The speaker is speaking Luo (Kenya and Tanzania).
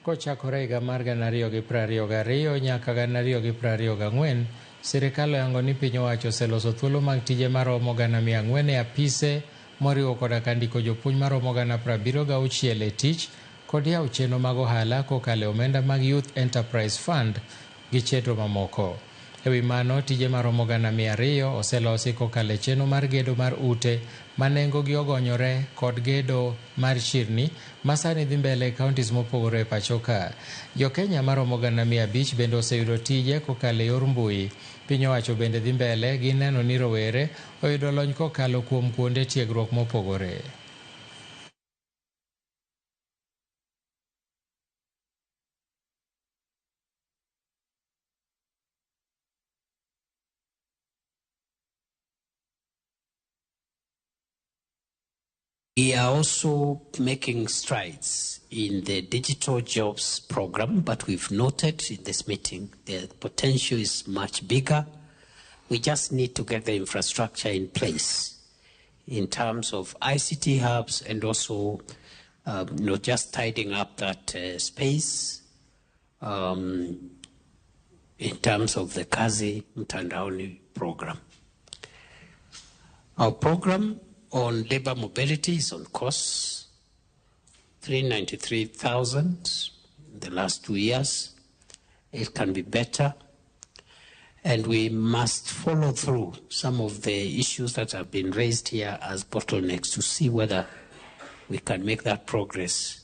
Kochakore higa mar 2022 nyaka 2024, sirikal oyango ni piny owacho oseloso thuolo mag tije maromo 400,000 e apise moriwo koda ka ndiko jopuonj maromo 76,000 e tich kod yawo chenro mag ohala kokalo e omenda mag Youth Enterprise Fund gi chenro mamoko. E wi mano, tije maromo 200,000 oselosi kokalo e chenro mar gedo mar ute ma nengogi ogonyore kod gedo mar chirni ma sani dhi mbele e counties mopogore e pacho ka. Jo-Kenya maromo 500,000 bende oseyudo tije kokalo e yor mbui. Piny owacho bende dhi mbele gi neno ni rowere oyudo lony kokalo kuom kuonde tiegruok mopogore. We are also making strides in the digital jobs program, but we've noted in this meeting the potential is much bigger. We just need to get the infrastructure in place in terms of ICT hubs and also just tidying up that space in terms of the Kazi Mtandaoni program. Our program on labor mobility is on course, 393,000 in the last 2 years. It can be better. And we must follow through some of the issues that have been raised here as bottlenecks to see whether we can make that progress.